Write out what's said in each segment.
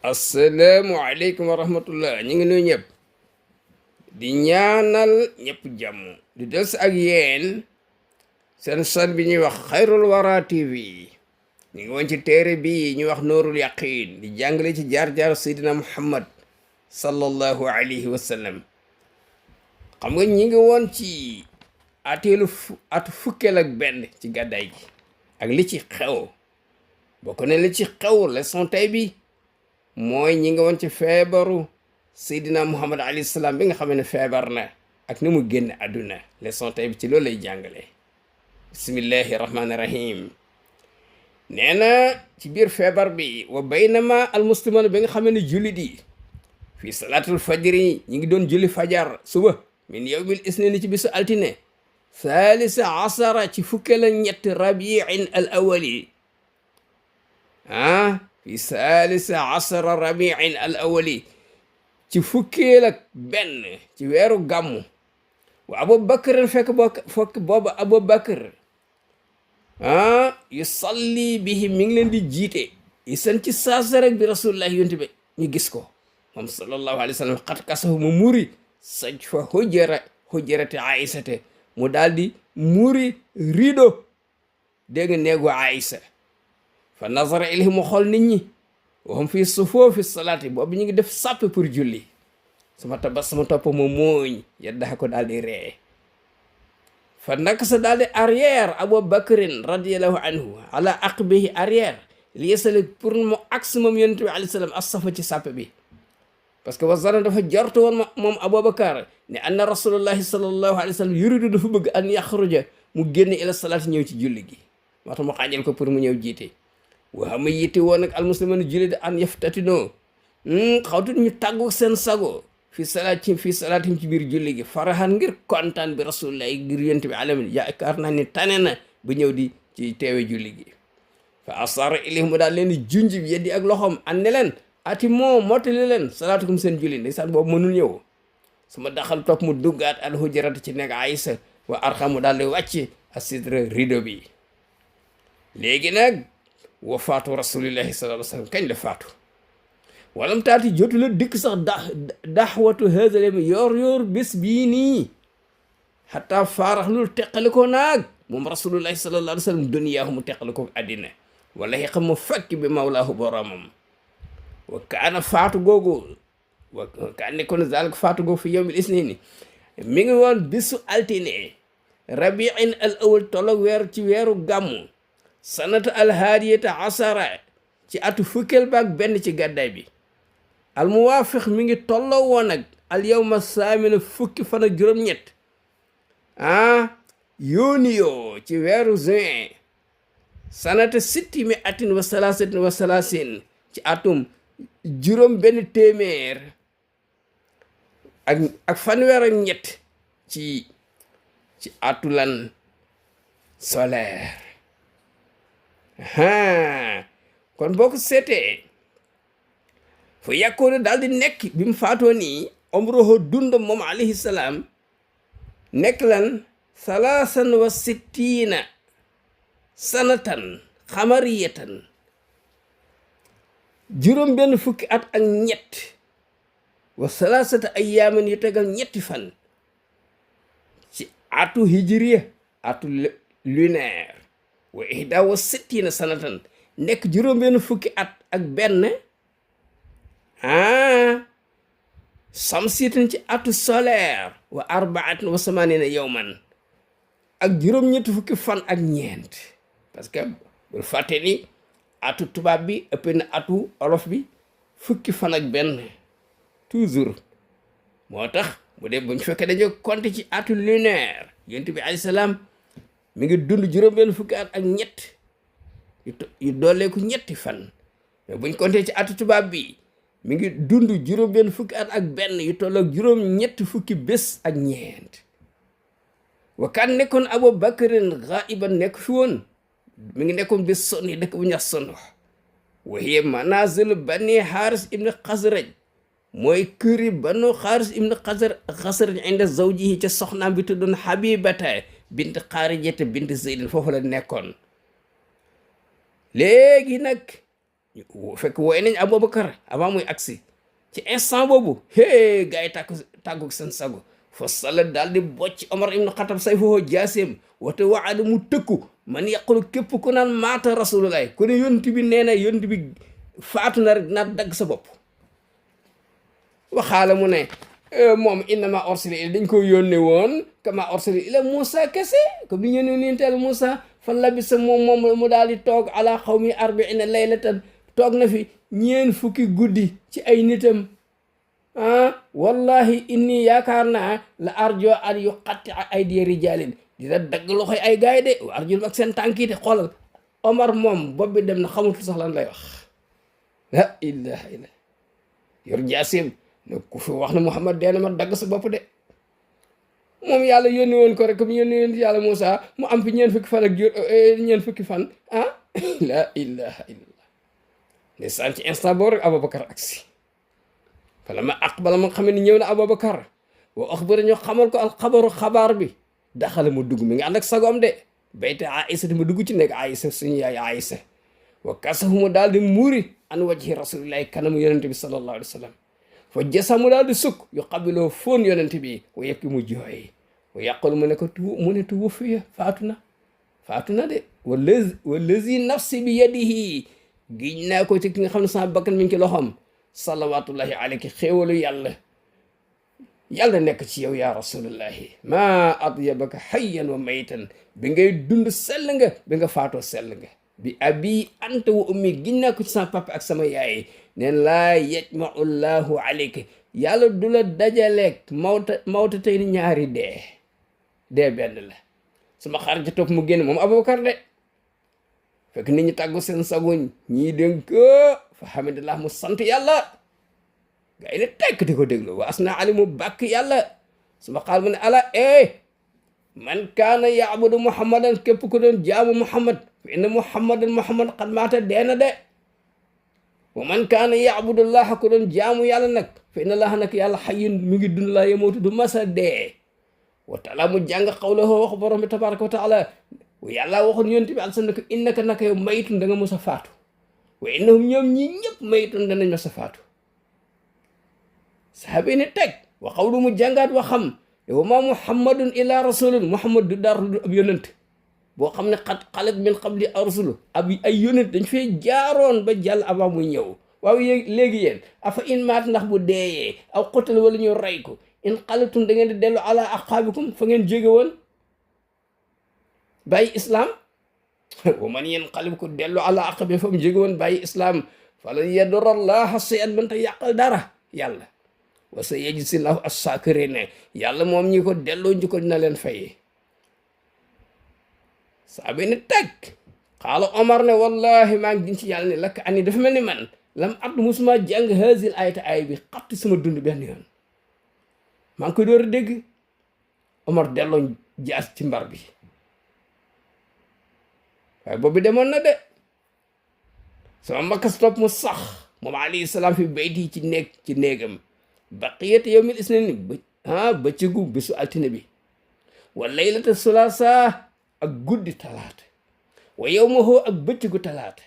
asalaamualeykum wa rahmatullah ñu ngi nuyu ñëpp di ñaanal ñëpp jàmm di del si ak yéen seen san bi ñuy wax xayrul wara tv ñu ngi woon ci téere bi ñuy wax noorul yaqin di jàngale ci jaar-jaar seydina muhammad sallallahu alayhi wa sallam. xam nga ñi ngi woon ci atu fukkeel ak benn ci gàddaay gi ak li ci xew bokk ne li ci xew leçon tey bi mooy ñi nga woon ci feebaru seydina muhammad alayhi salaam bi nga xam ne feebar na ak ni mu génn àdduna. leçon tey bi ci loolu lay jàngale. bismillahi rahmaani rahim. nee na ci biir feebar bi wa baynama almusliman bi nga xam ne jullit yi fii salaatul fajri ñi ngi doon julli fajar suba min yawmil isnini ci bisu altine thalisa asara ci fukkeel ak ñett rabiin al awali fi salisa asara rabiin al awali ci fukkeel ak benn ci weeru gàmmu wa abubakar fekk booba abubakar yusalli bihim mi ngi leen di jiite isan ci saasa rek bi rasulullahi yonte bi ñu gis ko moom sallallahu alayhi wa sallam xat kasahu mu muri saj fa hujjarate aïsate mu daal di muri rido dégg nga neegu aïsa fa nazara ilayhi mu xool nit ñi waxum fii sufuufi salaati boobu ñu ngi def sàppe pour julli sama topp mu mooñ yeddaxa ko daal di ree fa nak sa daal di arrière abou bakrin radiallahu anhu ala aqbihi arrière li yesale pour mu aks moom yonent bi alayhi salaam as-safa ci sàppe bi parce que wasana dafa jortu woon moom aboubacar ne anna rasulullahi sallallahu alayhi wa sallam yuridu dafa bëgg an yaxruja mu génn ila salaati ñëw ci julli gi moo tax mu xaajal ko pour mu ñëw jiite waxama yitte woon nag almusliman julli di an yaftatinoo xawtut ñu tàggu seen sago fii salaatim ci biir julli gi farahan ngir kontaan bi rasulullah ngir yonent bi alamin yaakaar naa ni tane na bu ñëw di ci teewe julli gi fa asara ilayhim mu daal leen di junj bi yeddi ak loxoom an ne leen ati moo mottali leen salaatukum seen julli ndeysaan boobu mënul ñëw su ma daxal topp mu duggaat al hujrat ci nekk Aïsa wa arxam mu daal di wàcc asidra rido bi léegi nag wa faatu rasulillahi sallallahu alayhi wa sallam kañ la faatu walam taati jotu la dikk sax daxwatu hasalem yor bés bii nii xataa faarax lul teqalikoo naag moom rasulullahi sallallahu alayhi wa sallam duniyaahu mu teqalikoo addina wala xiqa mu fakki bi mawlaahu boromam wa kaana faatu googu wa kaan nekkoon zalik faatu googu fi yawmil isnini mi ngi woon bisu altine rabiin al awal tolloog ci weeru gàmmu sanata alhaadiyata asara ci atu fukkeel baak benn ci gàddaay bi al muwaafiq mi ngi tolloo woon ak al yawma saamina fukki fan ak juróom-ñett yooniyoo ci weeru juin sanata sitti mi atin wa salaasatin wa salaasin ci atum juróom benn téeméer ak fanweer ak ñett ci atu lan solaire kon boo ko seetee fa yàkkoona daal di nekk bi mu faatoo nii umruhu dundam moom alayhi salaam nekk lan salaasan wa sittiina sanatan xamariyatan juróom benn fukki at ak ñett wa salaasata ayyaaman yu tegal ñetti fan ci atu hijriya atu lunaire wa ihda wa sittiina sanatan nekk juróom benn fukki at ak benn samsitan ci atu solaire wa arbaatin wa samanina yawman ak juróom ñetti fukki fan ak ñeent parce que bul fàtte ni atu tubaab bi ëpp na atu olof bi fukki fan ak benn toujours moo tax bu dee buñ fekkee dañoo compter ci atu lunaire yonent bi alayhi salaam mi ngi dund juróom benn fukki at ak ñett yu dooleeku ñetti fan mais buñ compter ci atu tubaab bi mi ngi dund juróom benn fukki at ak benn yu tolloog juróom ñetti fukki bés ak ñeent wa kan nekkoon Abu Bakrin ghaiban nekk fi woon mi ngi nekkoon bés sonni dëkk bu ñax sonn wa hiya manazil bani Haris ibn Xasraj mooy këri banu Haris ibn Xasraj inda zawjihi ca soxnaam bi tuddoon Habibata bint Xaarijata bint Zeydin foofu la nekkoon léegi nag fekk wooye nañ Aboubacar avant muy agsi ci instant boobu hee gars yi tàggu seen sago fa sala daal di bocc Omar ibnu Xatab say foofu jaaseem wate waada mu tëkku man yaqulu képp ku naan maata rasulullahi ku ne yonent bi nee na yonent bi faatu na rek dinaa dagg sa bopp. waxaala mu ne moom innama orsila ila dañ ko yónne woon kama orsila ila Moussa kese comme bi ñu yónne nienteel Moussa fa labisa moom mu daal di toog ala xawmi arbaina laylatan toog na fi ñeen fukki guddi ci ay nitam wallahi inni yaakaar naa la arjo an yu xatti aydiya rijaalin dina dagg loxoy ay gaay de wa arjul ak seen tànki de xoolal Omar moom bopp bi dem na xamutul sax lan lay wax la ilaha illa yor jaasim ne ku fi wax na Muhammad dee na ma dagg sa bopp de moom yàlla yónni woon ko rek comme yónni woon yàlla Moussa mu am fi ñeen fukki fan ak ñeen fukki fan la ilaha illallah ne san ci instant boobu rek Aboubacar agsi fala ma aqbala ma xam ne ñëw na Aboubacar wa axbara ñu xamal ko alxabaru xabaar bi daxala mu dugg mi nga ànd ak sagoom de bayte Aïssa mu dugg ci nekk Aïssa suñu yaay Aïssa wa kasahu mu daal di muuri an wajhi rasulillahi kanamu yonente bi sallallahu alayhi wa sallam fa jasa mu daal di sukk yu xabiloo foon yonente bi wa yekki mu jooy wa yàqul mu ne ko tuwuffiya faatu na de wallazi nafsi bi yadihi giñ naa ko ci ki nga xam ne sama bakkan mi ngi ci loxoom salawatullahi alayki xéewalu yàlla nekk ci yow ya rasulullahi ma atyabaka hayyan wa maytan bi ngay dund sell nga bi nga faatoo sell nga bi abi anta wa ummi giñ naa ko ci sama papa ak sama yaay neen laa yajmau llahu alayka yàlla du la dajaleeg mawta tey ni ñaari dee benn la sama xar ja topp mu génn moom Aboubacar de fekk nit ñi tàggu seen saguñ ñii dénk fa hamidallah mu sant yàlla gaa yi ne tekk di ko déglu wa asna ali mu bàkk yàlla suma xaal mu ne ala man kaana yaabudu muhammadan képp ku doon jaamu muhammad fa inna muhammad xad maata deena de wa man kaana yaabudullaha ku doon jaamu yàlla nag fa inna allaha nag yàlla xayyun mu ngi dund laa yemootu du masa dee wa taala mu jàng xawlahu wax borom bi tabaraka wa taala yàlla waxoon yonent bi alsan nako innaka naka yow maytun da nga mos a faatu wa innahum ñoom ñi ñëpp maytun danañ mos a faatu sahaaba yi ne teg wa xawlu mu jàngaat waxam wa ma muhammadun illa rasulun muhammad du daar du ab yonent boo xam ne xat xalat min qabli arsulu ay yonent dañ fee jaaroon ba jàll avant muy ñëw waaw léegi yéen afa in maat ndax bu deeyee aw xotal wala ñu rey ko in xalatum da ngeen di dellu ala aqaabikum fa ngeen jóge woon bàyyi islam wa man yeen xalib ko dellu ala aqabi fa mu jóge woon bàyyi islam falan yadurra allaha shay'an mënta yàqal dara yàlla wa sa yajzi llahu as-shaakiriin yàlla moom ñi ko delloo njukkal dina leen fayee saa bi ne teg xaala Omar ne wallahi maa ngi gin ci yàlla ne lakk ani dafa mel ni man lam at musuma jàng haazil ayata ay bi xatti sama dund benn yoon maa ngi koy door a dégg Omar delloo jaas ci mbar bi waaye boobu demoon na de sama mbakkas topp mu sax moom alayhi salaam fi bayti ci néegam baqiyat yawmil isnaini bëccëgu bésu altine bi wa laylata sulaasa ak guddi talaata wa yawmahu ak bëccëgu talaata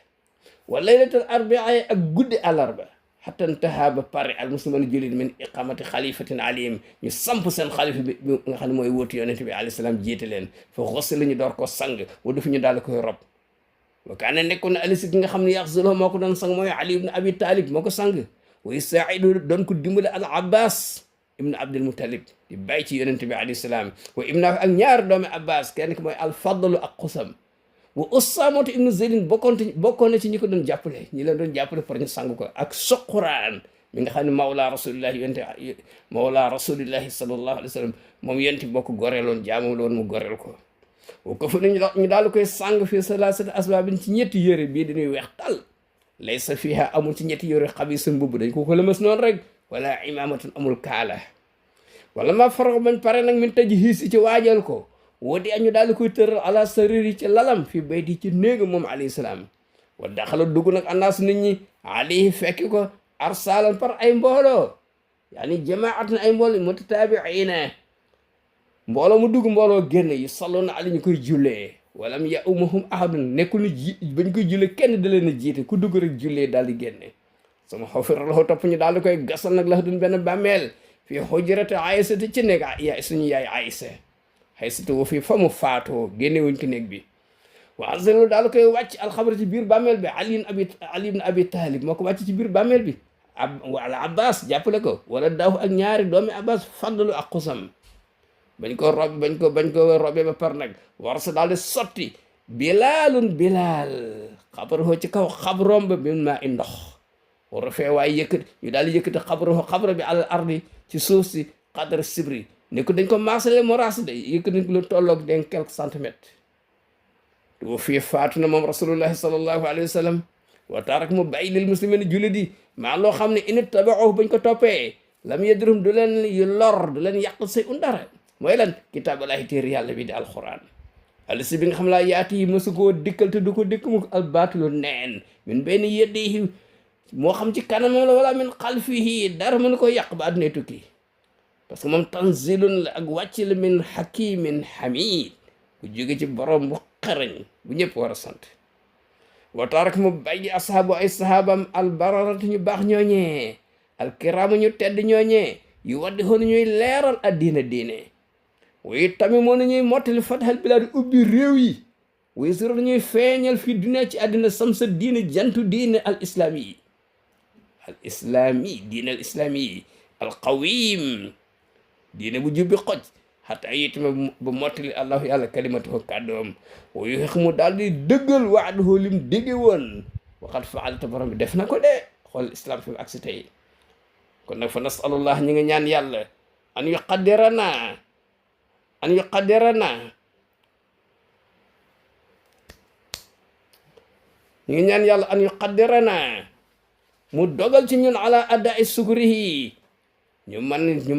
wa laylatal arbia ak guddi àllarba hatta intaha ba pare al musliman jullit min iqamati xalifatin alayhim ñu samp seen xalifa bi nga xam ne mooy wóotu yonente bi alayhi salaam jiite leen fa xos la ñu door ko sang wa dafa ñu daal koy rob wa kaana nekkoon na alisi gi nga xam ne yaxzuloo moo ko doon sang mooy ali ibn abi talib moo ko sang wa yusaa'idu doon ko dimbale al abbas ibn abdul muttalib di bàyyi ci yonente bi alayhi salaam wa ibna ak ñaari doomi abbas kenn ki mooy al fadlu ak xusam wa usaamatu ibnu zeydin bokkoon na ci ñi ko doon jàppale ñi leen doon jàppale pour ñu sang ko ak soquraan mi nga xam ne mawla rasulillahi yonte mawla rasulillahi sallallahu alayhi wa sallam moom yonte boo ko goreeloon jaamu loon mu goreel ko wa ko fa ñu daal koy sang fii salaasati asbaabin ci ñetti yére bii dañuy weex tal laysa fiha amul ci ñetti yére xabisun mbubb dañ ko lëmas noonu rek wala imamatun amul kaala wala ma farax bañ pare nag min tëj xiisi ci waajal ko wodi añu daal di koy tëral ala sariri ci lalam fi bayti ci néega moom alayhi salaam wa daxala dugg nag annaas nit ñi alayhi fekki ko arsalan par ay mbooloo yaani jamaatan ay mbooloo mutataabiina mbooloo mu dugg mbooloo génn yi salloon na ali ñu koy jullee walam ya umahum ahadun nekkul ni bañ koy julle kenn da leen a jiite ku dugg rek jullee daal di génne sama xofira la topp ñu daal di koy gasal nag la dun benn bàmmeel fii xujrati Aysa te ci nekk yaay suñu yaay Aysa Aysata wa fii fa mu faatoo génne wuñ ko néeg bi wa anzalu daal di koy wàcc alxabra ci biir bàmmeel bi Ali ibn Abi Talib moo ko wàcc ci biir bàmmeel bi wala Abbas jàppale ko wala daaw ak ñaari doomi Abbas Fadlu ak Xusam bañ ko robee ba par nag war sa daal di sotti Bilaal xabaruhu ci kaw xabrom ba min maa i ndox war fee waaye yëkkati ñu daal di yëkkati xabra bi alal ardi ci suuf si qadra sibri ne ko dañ ko maasale moraas de yëkkati ko lu tolloog den quelques centimètres tu fii faatu na moom rasulullahi sallallahu alayhi wa sallam wa taarak mu bàyyi lil muslimin jullit yi maa loo xam ne init tabaxu bañ ko toppee lam yadrum du leen yu lor du leen yàq say dara mooy lan kitaaballahi téere yàlla bi di alquran alisi bi nga xam laa yaati yi mësu koo dikkal te du ko dikk mu albaatilu neen min benn yeddihi moo xam ci kanamam la wala min xalfihi dara mënu ko yàq ba àdduna tukki parce que moom tanzilun la ak wàcc la min hakimin hamid bu jóge ci borom bu xarañ bu ñëpp war a sant wa tarak mu bàyyi asaabu ay sahabam albararatu ñu baax ñooñee alkiraamu ñu tedd ñooñee yu waddi xoon ñuy leeral addiina diine way tamit moo na ñuy mottali fatahal bilaad ubbi réew yi way suro ñuy feeñal fii dunia ci àddina samsa diine jantu diine al islami diine al islami al qawim diine bu jubbi xoj xataa yittama ba mottali allahu yàlla kalimatuhu kàddoom wayu xex mu daal di dëggal waaduhu lim dégge woon waxat faalta borom bi def na ko de xool islam fi mu agsi tey kon nag fa nasalullah ñi nga ñaan yàlla an yuqaddirana ñi ngi ñaan yàlla an yuqaddirana mu dogal ci ñun ala adda'i sukrihi ñu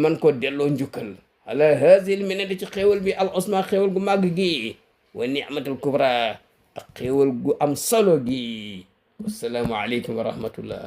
man ko delloo njukkal ala hazil minati ci xéewal bi al usma xéewal gu màgg gi wa ni'matul kubra ak xéewal gu am solo gi wassalaamu aleykum wa rahmatullah